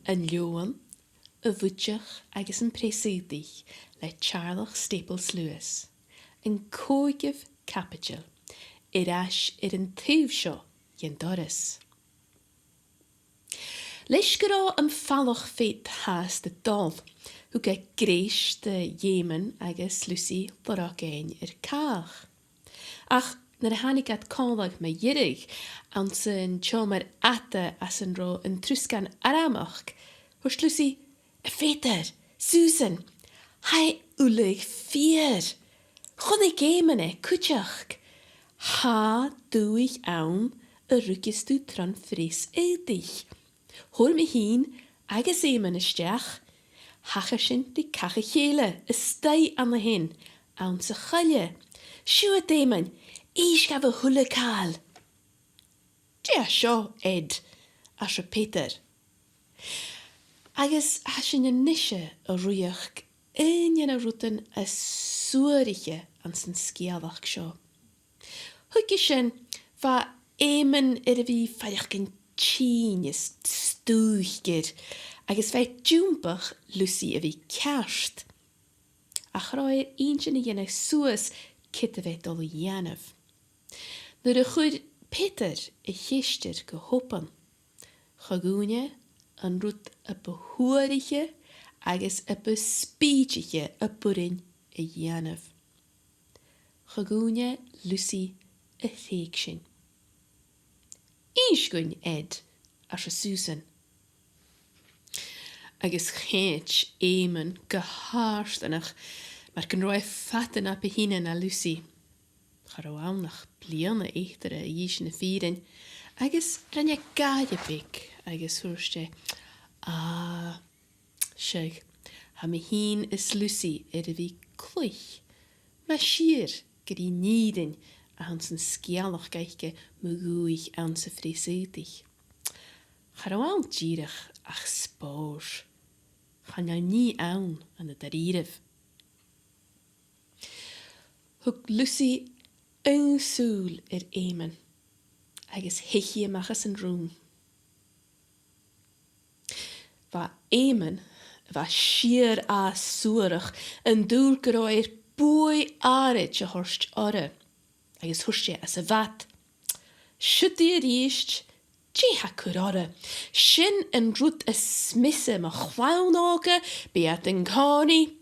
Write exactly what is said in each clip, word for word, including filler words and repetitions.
An Leòmhann, a' Bhuidseach agus am Preas-aodaich le Teàrlach Staples Lewis. An còigeamh caibideil, air ais air an taobh seo dhen doras. Leis gun robh am falach-fead fhathast a' dol, thug e greis do dh'Eamonn agus Lucy lorg fhaighinn air càch. Ach nuair a thàinig iad còmhla mu dheireadh anns an t-seòmar fhada às an robh an trusgan armachd, thuirt Lucy, "A Pheter, Susan, tha e uile fìor. Chunnaic Eamonn e cuideachd. Tha dùthaich ann a ruigeas tu tron phreas-aodaich. Fhuair mi fhìn agus Eamonn a-steach. Thachair sinn ri cach a chèile a-staigh an sin anns a' choille. Siuthad, Eamonn, innis dha a h-uile càil." "Dè tha seo, Ed?" arsa Peter. Agus tha sinn a-nise a' ruigheachd aon de na rudan as suaraiche anns an sgeulachd seo. Thuige sin, bha Eamonn air a bhith faireachdainn tinn is stùicear, agus bha e diombach Lucy a bhith ceart. Ach cha robh e air inntinn a dhèanamh suas ciod a bha e a' dol a dhèanamh. Nuair a chuir Peter a' cheist air gu h-obann, cho-dhùin e an rud a bu shuaraiche agus a bu spìdiche a b' urrainn a dhèanamh. Cho-dhùin e Lucy a thrèigsinn. "Innis dhuinn, Ed," arsa Susan. Agus choimhead Eamonn gu h-àrdanach, mar gun robh e fada na bu shine na Lucy. Cha robh ann ach bliadhna eatarra a dh'innse na fìrinn, agus rinn e gàire beag agus thuirt e, "Ah, seadh, tha mi fhìn is Lucy air a bhith cluich, mas fhìor gur e an fhìrinn a th' anns an sgeulachd aice mu dhùthaich anns a' phreas-aodaich. Cha robh ann dìreach ach spòrs. Chan eil nì ann ann an da-rìribh." Thug Lucy aon sùil air Eamonn agus theich i a-mach às an rùm. Bha Eamonn, a bha sìor fhàs suarach, an dùil gun robh e air buaidh àraid a thoirt oirre, agus thuirt e às a' bhad, "Siud i a-rithist, dè tha cur oirre? Sin an rud as miosa mu chlann òga, bidh iad an-còmhnaidh."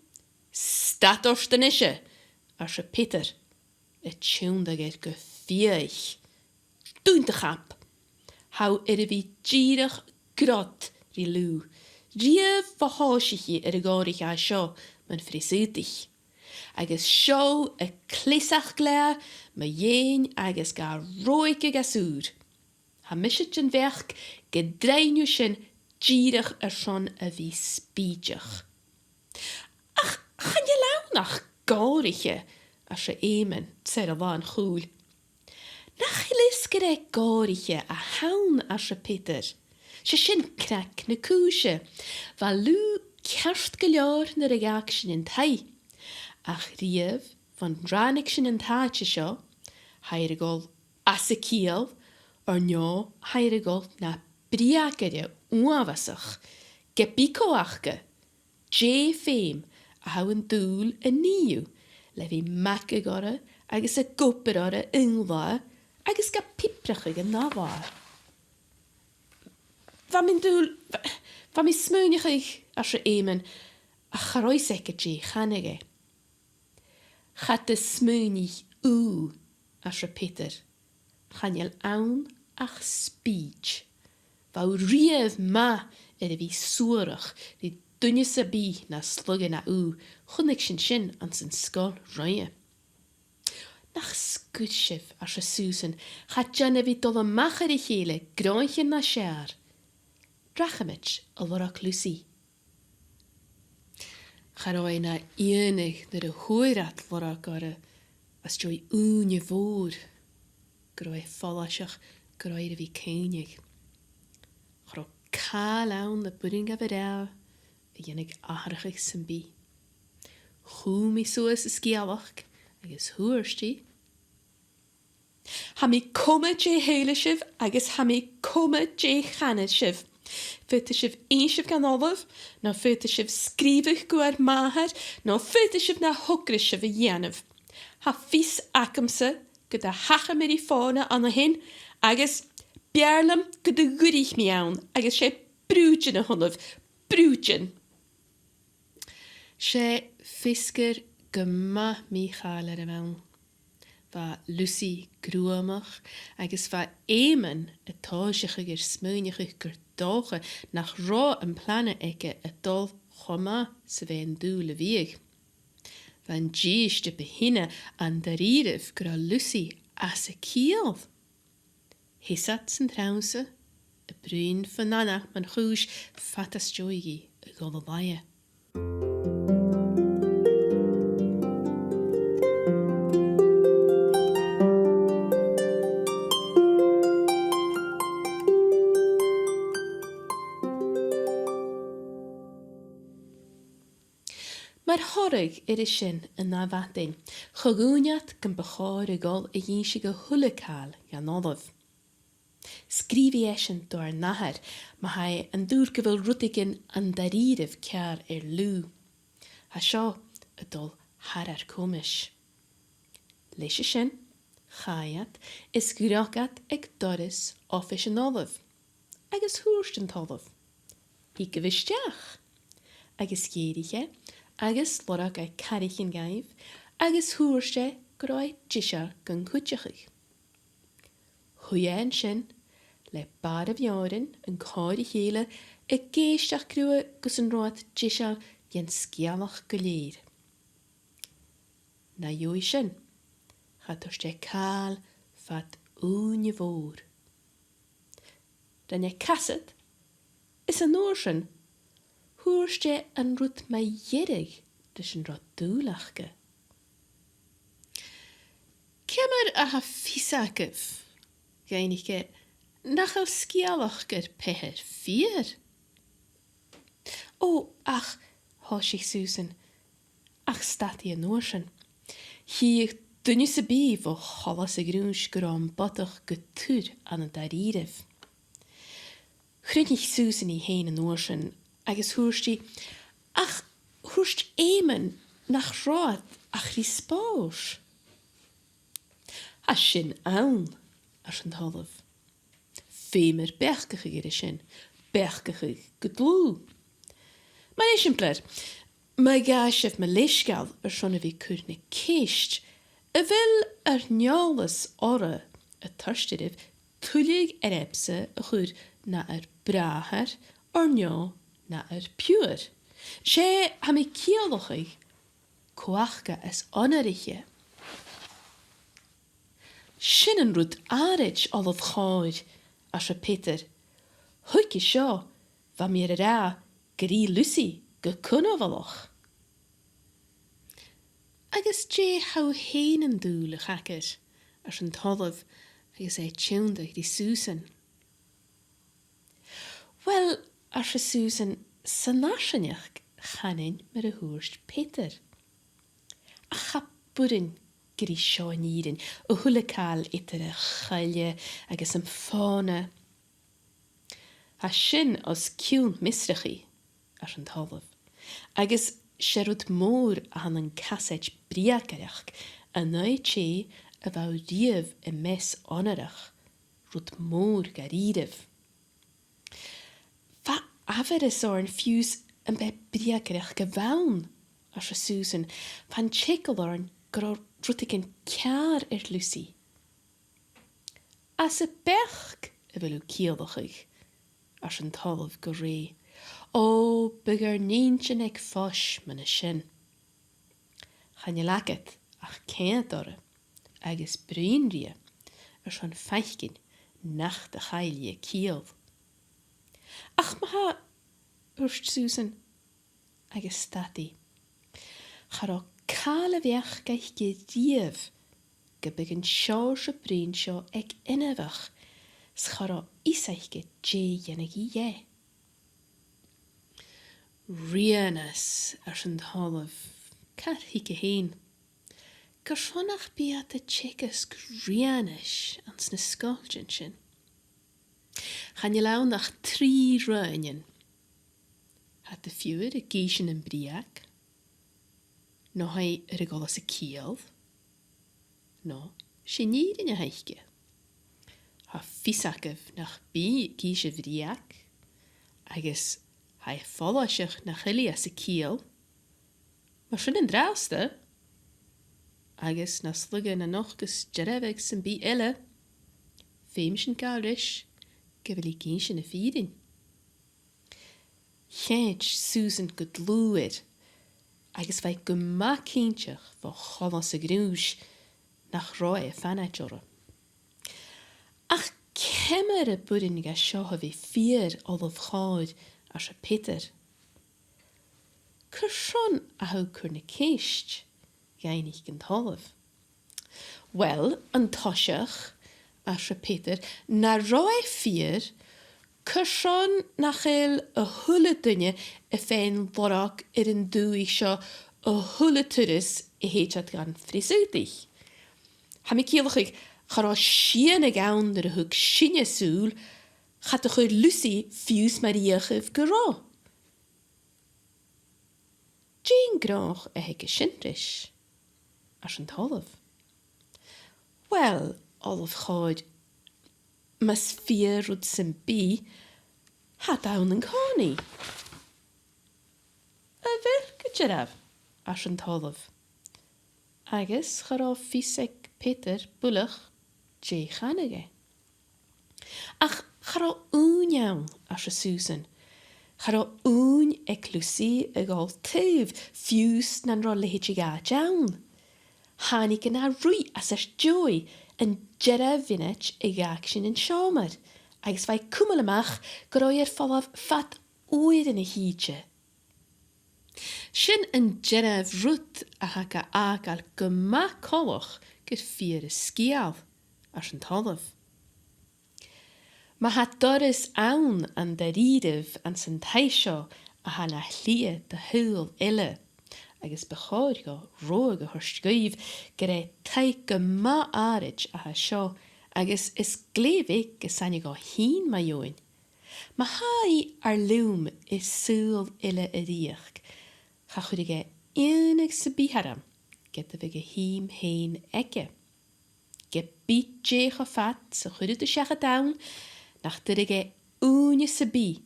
"Stad ort a-nise," arsa Peter, a' tionndadh air gu fiadhaich. "Dùin do chab. Tha thu air a bhith dìreach grod ri Lou, riamh bho thòisich i air a' ghòraiche seo mun phreas-aodaich. Agus seo a' cleasachd leatha mu dheidhinn agus ga reothadh às ùr. Tha mise den bheachd gun do rinn thu sin dìreach airson a bhith spìdeach." "Ach chan eil ann ach gòraiche," arsa Eamonn, saor o làmhan-chùil. "Nach eil fhios gur e gòraiche a th' ann," arsa Peter. "'S e sin cnag na cùise. Bha Lou ceart gu leòr nuair a dh'fhàg sinn an taigh. Ach riamh bhon ràinig sinn an t-àite seo, tha i air a dhol às a ciall, air neo tha i air a dhol na breugaire uabhasach, ge bith cò aca. Dè feum a tha thu an dùil a nì thu, le bhith magadh oirre agus ag obair oirre aon latha agus ga piobrachadh an ath latha?" "Bha mi an dùil, bha, bha mi a' smaoineachadh," arsa Eamonn, ach cha robh fhios aige dè chanadh e. "Cha do smaoinich thu," arsa Peter. "Chan eil ann ach spìd. Bha thu riamh math air a bhith suarach ri duine sam bith nas lugha na thu, chunnaic sinn sin anns an sgoil roimhe." "Nach sguir sibh," arsa Susan, "cha dèan a bhith dol a-mach air a chèile gnothaichean nas fheàrr. Rachamaid a lorg Lucy." Cha robh e na iongnadh nuair a fhuair iad lorg oirre às dèidh ùine mhòr gun robh e follaiseach gun robh e air a bhith caoineadh. Cha robh càil ann a b' urrainn dha a ràdh a dhèanadh atharrachadh sam bith. Chùm i suas a sgeulachd agus thuirt i, "Tha mi coma dè shaoileas sibh agus tha mi coma dè chanas sibh. Faodaidh sibh innse dhan Ollamh, no faodaidh sibh sgrìobhadh gu ar màthair, no faodaidh sibh na thogras sibh a dhèanamh. Tha fios agamsa gun do thachair mi ri fònadh an sin, agus b' fheàrr leam gun do dh'fhuirich mi ann, agus 's e brùidean a th' annam, brùidean. 'S e feasgar gu math mì-chàilear a bh' ann. Bha Lucy gruamach agus bha Éamonn a' tòiseachadh air smaoineachadh gur dòcha nach robh am plana aige a' dol cho math 's a bha e an dùil a bhiodh. Bha an dithis de bhith a' smaoineachadh an da-rìribh gun robh Lucy às a ciall. Sheas iad san trannsa, a' bruidhinn fo nàdar mun chùis fad as dèidh dhi a dhol a laighe. Mar thoradh air sin an ath mhadainn, cho-dhùin iad gum bu chòir a dhol a dh'innse a h-uile càil dhan Ollamh. Sgrìobhaidh esan do ar n-athair, ma tha e an dùil gu bheil rudeigin an da-rìribh ceàrr air Lù. Tha seo a' dol thar ar comais. Leis a sin, chaidh iad is ghnog iad aig doras oifis an Ollaimh, agus thuirt an t-Ollamh, "Thigibh a-steach," agus dh'èirich e, agus lorg e cathraichean dhaibh, agus thuirt e gun robh e deiseil gan cuideachadh. Shuidh e an sin, le bàrr a mheòirean an còir a chèile, ag èisteachd riutha gus an robh iad deiseil dhen sgeulachd gu lèir. Na dhèidh sin, cha tuirt e càil fad ùine mhòr. Rinn e casad, is an uair sin, thuirt e an rud mu dheireadh ris an robh dùil aca. "Ciamar a tha fios agaibh," dh'fhaighnich e, "nach eil sgeulachd ur peathar fìor?" "Ò, ach," thòisich Susan, ach stad i an uair sin. Chitheadh duine sam bith bho choltas a ghnùis gun robh am bodach gu tur ann an da-rìribh. Chruinnich Susan i fhèin an uair sin, agus thuirt i, "Ach thuirt Éamonn nach robh iad ach ri spòrs." "Tha sin ann," ars an t-Ollamh. "Feumar beachdachadh air a sin, beachdachadh gu dlùth. Mar eisimpleir, ma ghabhas sibh mo leisgeul airson a bhith a' cur na ceist, a bheil ur n-eòlas orra a' toirt oirbh tuilleadh earbsa a chur na ar bràthair, air neo na ar piuthar? 'S e, tha mi a' ciallachadh, cò aca as onaraiche." "Sin an rud àraid, Ollamh chòir," arsa Peter. "Thuige seo, bha mi air a ràdh gur e Lucy gu cunbhalach." "Agus dè tha thu fhèin an dùil, a chagair?" ars an t-Ollamh agus e a' tionndadh ri Susan. "Uill," arsa Susan, "san fharsaingeachd chanainn mar a thuirt Peter. Ach cha b' urrainn gur e seo an fhìrinn, a h-uile càil eadar a' choille agus am fònadh." "Tha sin os cionn fiosrachaidh," ars an t-Ollamh, "agus 's e rud mòr a th' ann an casaid bhreugaire, an aghaidh tè a bha riamh am meas onarach, rud mòr dha-rìribh." "Bha amharas oirnn fiù 's am b' e breugaire a bh' ann," arsa Susan, "bha an t-eagal oirnn gun robh rudeigin ceàrr air Lucy." "Anns a' bheachd, a bheil thu a' ciallachadh?" ars an t-Ollamh gu rèidh. "Ò, bhiodh ur n-inntinn aig fois mun a sin. Chan eil agad ach coimhead oirre, agus bruidhinn rithe, airson faicinn nach do chaill i a ciall." "Ach ma-thà," thuirt Susan, agus stad i. Cha robh càil a bheachd aice riamh gum biodh an seòrsa bruidhinn seo aig inbheach, 's cha robh fhios aice dè dhèanadh i dheth. "Riaghanas," ars an t-Ollamh, "car thuige fhèin. Carson nach bi iad a' teagasg riaghanais anns na sgoiltean sin?" Chan eil ann ach trì roghainnean. Tha iad a' fuireach ag innse nam breug, no tha iad air a dhol às a ciall, no 's e an fhìrinn a th' aice. Tha fios agaibh nach bi i ag innse a bhreug, agus tha e follaiseach nach eil i às a ciall. Mar sin an-dràsta, agus nas lugha na nochdas dearbhadh sam bith eile, feumaidh sinn gabhail ris gu bheil i ag innse na fìrinn. Sheas Susan gu dlùth air, agus bha i gu math cinnteach bho choltas a' ghnùis nach robh e a' fanaid oirre. Ach ciamar a b' urrainn dha seo a bhith fìor, Ollamh Chòir? arsa Peter. Carson a tha thu a' cur na ceist? dh'fhaighnich an t-Ollamh. Uill, an toiseach, arsa Peter, nan robh e fìor, carson nach eil a h-uile duine a' faighinn lorg air an dùthaich seo a h-uile turas a thèid iad dhan phreas-aodaich? Tha mi a' ciallachadh, cha robh sìon a dh'fhonn nuair a thug sinne sùil, cha do chuir Lucy fiù 's mar fhiachaibh gun robh. Dè an gnothach a th' aige sin ris? ars an t-Ollamh. Uill, Ollamh Chòir, mus fìor rud sam bith, tha iad ann an-còmhnaidh. A bheil gu dearbh? ars an t-Ollamh. Agus cha robh fios aig Peter buileach dè chanadh e. Ach cha robh ùine ann, arsa Susan. Cha robh ùine aig Lucy a dhol taobh, fiù 's nan robh leithid a dh'àite ann. Thàinig i na ruith às ar dèidh an dearbh mhionaid a dh'fhàg sinn an seòmar, agus bha i a' cumail a-mach gun robh i air falbh fad uairean a thìde. Sin an dearbh rud a tha ga fhàgail gu math coltach gur fìor an sgeul, ars an t-Ollamh. Ma tha doras ann an da-rìribh anns an taigh seo a tha na shlighe do shaoghal eile, agus bu chòir dhomh rabhadh a thoirt dhuibh gur e taigh gu math àraid a tha seo, agus is glè bheag as aithne dhomh fhìn mu dheidhinn. Ma tha i air leum air saoghal eile a ruigheachd, cha chuireadh e iongnadh sam bith orm ged a bhiodh a thìm fhèin aige. Ge bith dè cho fad 's a chuireadh tu seachad ann, nach toireadh e ùine sam bith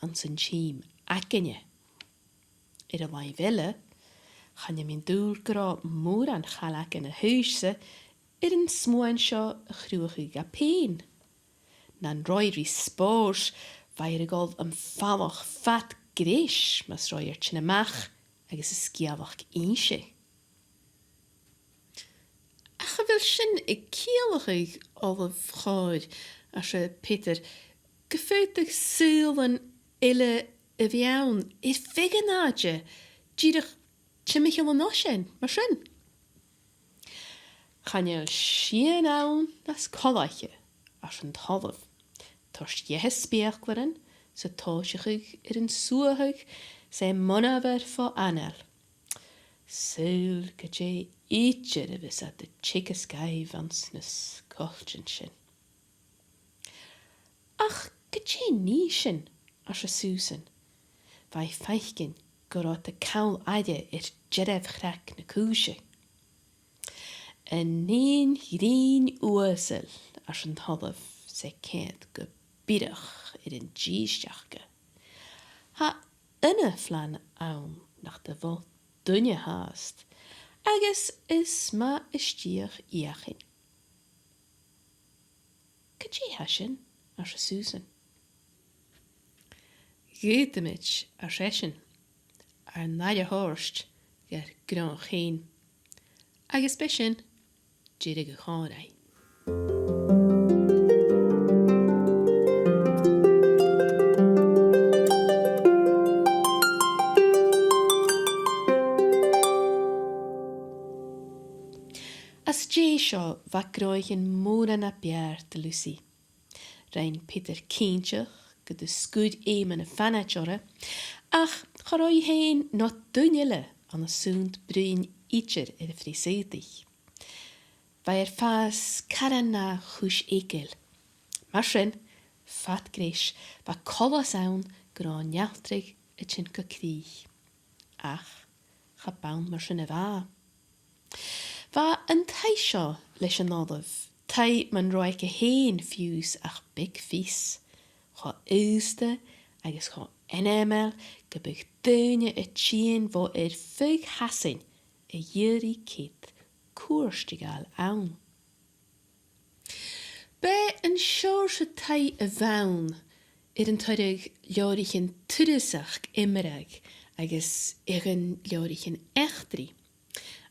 anns an tìm againne. Air an làimh eile, chan eil mi an dùil gun robh mòran chaileagan a thaois-sa air an smuain seo a chruthachadh dha fhèin. Nan robh i ri spòrs, bha i air a dhol am falach fad greis mus robh i air tighinn a-mach agus an sgeulachd innse. Ach a bheil sin a' ciallachadh, Ollamh Chòir, arsa Peter, gum faodadh saoghalan eile a bhith ann air feadh an àite, dìreach timcheall an oisein, mar sin? Chan eil sìon ann nas coltaiche, ars an t-Ollamh. Toirt dheth speuclairean, 's a' tòiseachadh air an suathadh 's e monabhar fo anail. Saoil gu dè idir a bhios iad a' teagasg dhaibh anns na sgoiltean sin. Ach gu dè nì sinn? arsa Susan. Bha i a' faicinn gun robh iad a' call aire air dearbh chreag na cùise. An aon ghrinn uasal, ars an t-Ollamh, 's e a' coimhead gu biorach air an dithis aca. Tha aon phlean ann nach do mhol duine fhathast, agus is math is-fhiach fheuchainn. Gu dè tha sin? arsa Susan. Dh'fhaodamaid, ars esan, ar n-aire thoirt dhar gnothach fhèin. Agus b' e sin deireadh a' chòmhraidh. Às dèidh seo bha gnothaichean mòra na b' fheàrr do Lucy. Rinn Peter cinnteach gun do sguir Éamonn a' fanaid oirre, ach cha robh i fhèin no duine eile ann an sunnd bruidhinn idir air a' phreas-aodaich. Bha i air fàs caran na chuis eagail. Mar sin, Fad greis, bha coltas ann gun robh an eachdraidh a' tighinn gu crìch. Ach cha b' ann mar sin a bha. Bha an taigh seo leis an Ollamh, taigh mun robh aige fhèin fiù 's ach beag fios, cho aosta agus cho ainmeil gum biodh daoine a' tighinn bho air feadh Shasainn a dh'iarraidh cead cuairt a ghabhail ann. B' e an seòrsa taigh a bh' ann air an toireadh leabhraichean turasachd iomradh agus air an leabhraichean eachdraidh,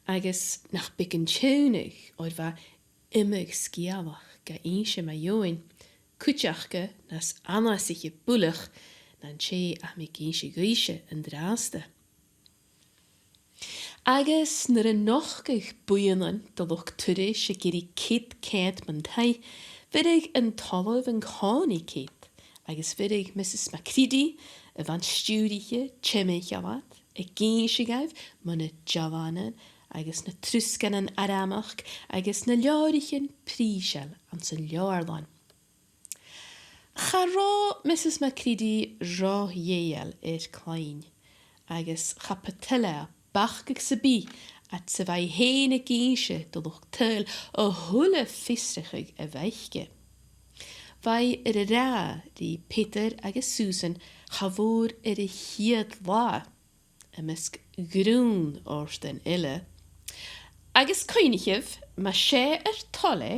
agus nach beag an t-iongnadh oir bha iomadh sgeulachd ga innse mu dheidhinn, cuid aca nas annasaiche buileach na an tè a tha mi ag innse dhuibhse an-dràsta. Agus nuair a nochd buidhnean de luchd-turais ag iarraidh cead coimhead mun taigh, bheireadh an t-Ollamh an-còmhnaidh cead, agus bheireadh Mrs Macready, a' bhan-stiùiriche, timcheall iad, ag innse dhaibh mu na dealbhan agus na trusganan armachd agus na leabhraichean prìseil anns an leabharlann. Cha robh Mrs Macready ro dhèidheil air cloinn, agus cha b' e tuilleadh bacadh sam bith iad 's a bha i fhèin ag innse do luchd-tadhail a h-uile fiosrachadh a bh' aice. Bha i air a ràdh ri Peter agus Susan cha mhòr air a' chiad latha, am measg grunn òrdan eile. Agus cuimhnichibh, mas e ur toil e,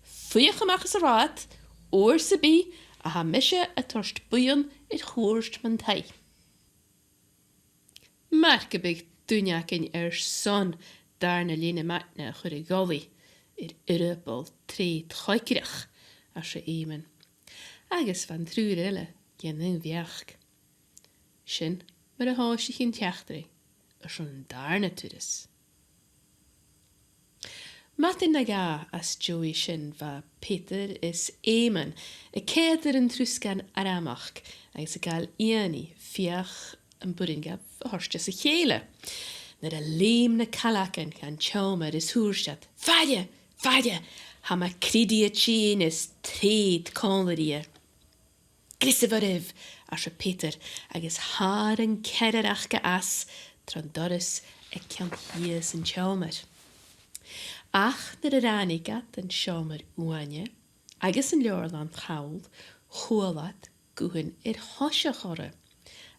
fuirich a-mach às an rathad uair sam bith a tha mise a' toirt buidheann air chuairt mun taigh. Mar gum biodh duine againn airson dàrna lèine-maidne a chur a dholaidh air earball treud choigreach, arsa Edmund, agus bha an triùir eile dhen aon bheachd. Sin mar a thòisich an t-eachdraidh airson an dàrna turas. Madainn no dhà às dèidh sin bha Peter is Edmund a' coimhead air an trusgan armachd agus a' gabhail iongnadh feuch am b' urrainn dhaibh a thoirt às a chèile. Nuair a leum na caileagan dhan t-seòmar is thuirt iad, "Faire! Faire! Tha Macready a' tighinn is treud còmhla rithe." "Greasaibh oirbh," arsa Peter, agus thàrr an ceathrar aca às tron doras aig ceann shìos an t-seòmair. Ach nuair a ràinig iad an seòmar uaine agus an leabharlann thall, chuala iad guthan air thoiseach orra,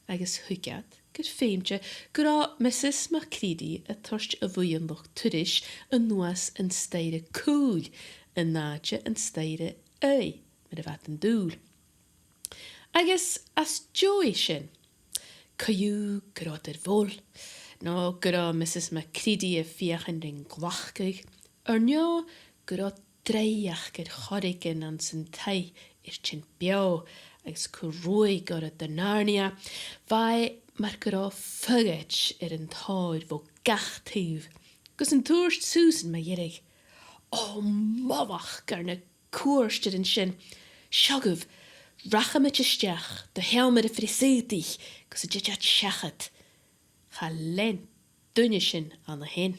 agus thuig iad gur feumaidh gun robh Mrs Macready a' toirt a bhuidheann luchd-turais a-nuas an staidhre cùil, an àite an staidhre aghaidh, mar a bha iad an dùil. Agus às dèidh sin, co-dhiù gun robh iad air bhoil, no gun robh Mrs Macready a' feuchainn rin glacadh, air neo gun robh draoidheachd air choreigin anns an taigh air tighinn beò agus cur ruaig orra do Narnia, bha e mar gun robh foghar air an tòir bho gach taobh, gus an tuirt Susan mu dheireadh, "O, moladh gur e cuairt a th' ann an sin. Seo agaibh, rachamaid a-steach do sheòmar a' phreas-aodaich gus an tèid iad seachad. Cha lean duine sin ann a shin."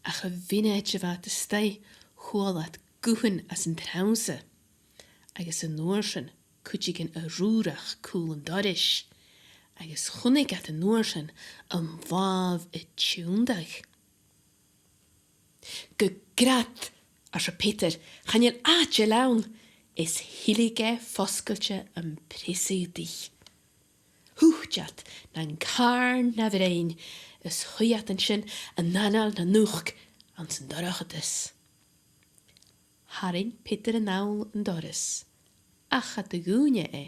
Ach a' mhionaid a bha iad a-staigh, chuala iad guthan às an trannsa, agus an uair sin cuideigin a' rùrach cùl an dorais, agus chunnaic iad an uair sin an làmh a' tionndadh. "Gu grad," arsa Peter, "chan eil àite eile ann." Is thilg e fosgailte am preas-aodaich. Thuit iad nan càrn na bhroinn, is shuidh iad an sin an anail nan uchd anns an dorchadas. Tharraing Peter a-nall an doras, ach cha do dhùin e e,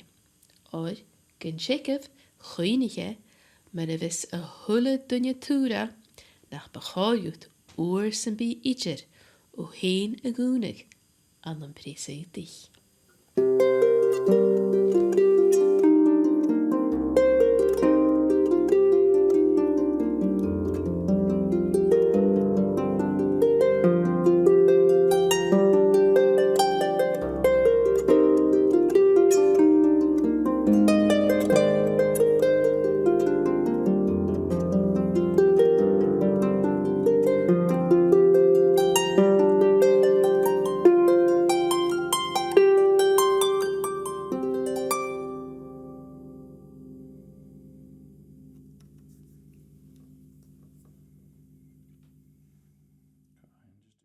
oir gun teagamh chuimhnich e, mar a bhios a h-uile duine tùrail, nach bu chòir dhut uair sam bith idir thu fhèin a dhùnadh ann am preas-aodaich.